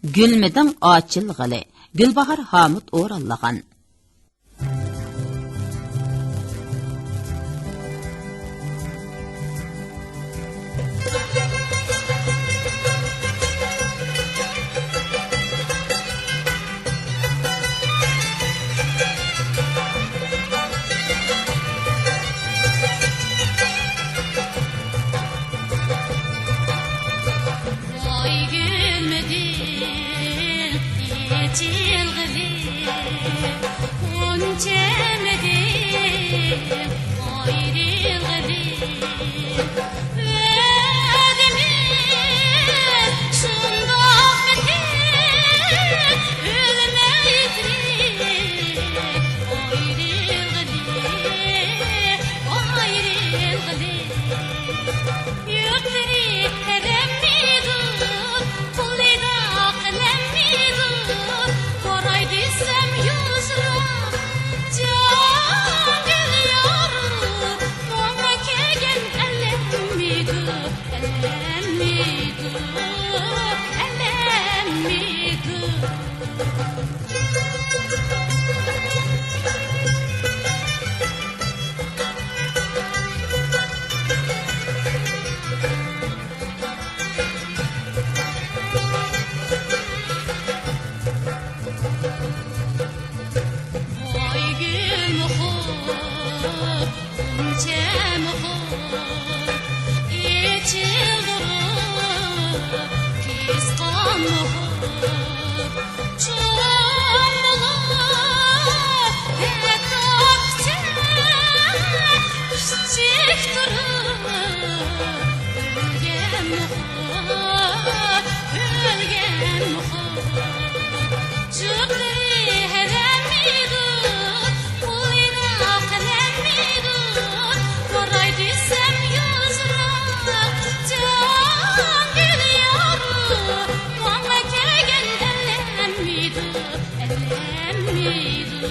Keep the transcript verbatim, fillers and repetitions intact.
گۈلمىدىڭ ئاچىلغىلى، گۈلباھار ھامۇت ئورۇنلىغان. ۋاي گۈلمىدىم ئېچىلغىلى، غۇنچەمىدىم ئايرىلغىلى. ئۆلىمىز شۇنداقمىكىن، ئۆلمەيلى، ئايرىلغىلى، ئايرىلغىلى. يۈكلىرى ھەرەممىدۇ، قولىدا قەلەممىدۇ، باراي دېسەم يوزۇراق، جان دىليار، ماڭا كەلگەن ئەلەممىدۇ، ئەلەممىدۇ، ئەلەممىدۇ. ۋاي گۈلمۇ خوش، غۇنچەمۇ خوش، ئېچىلدۇرۇپ، پىسقانمۇ خوش. چوڭ بولۇپ بەت تاپقىچە، كىچىك تۇرۇپ ئۆلگەنمۇ خوش، ئۆلگەنمۇ خوش. جۇغلىرى ھەرەممىدۇ، قولىدا قەلەممىدۇ، باراي دېسەم يوزۇراق، جان دىليار، ماڭا كەلگەن ئەلەممىدۇ، ئەلەممىدۇ.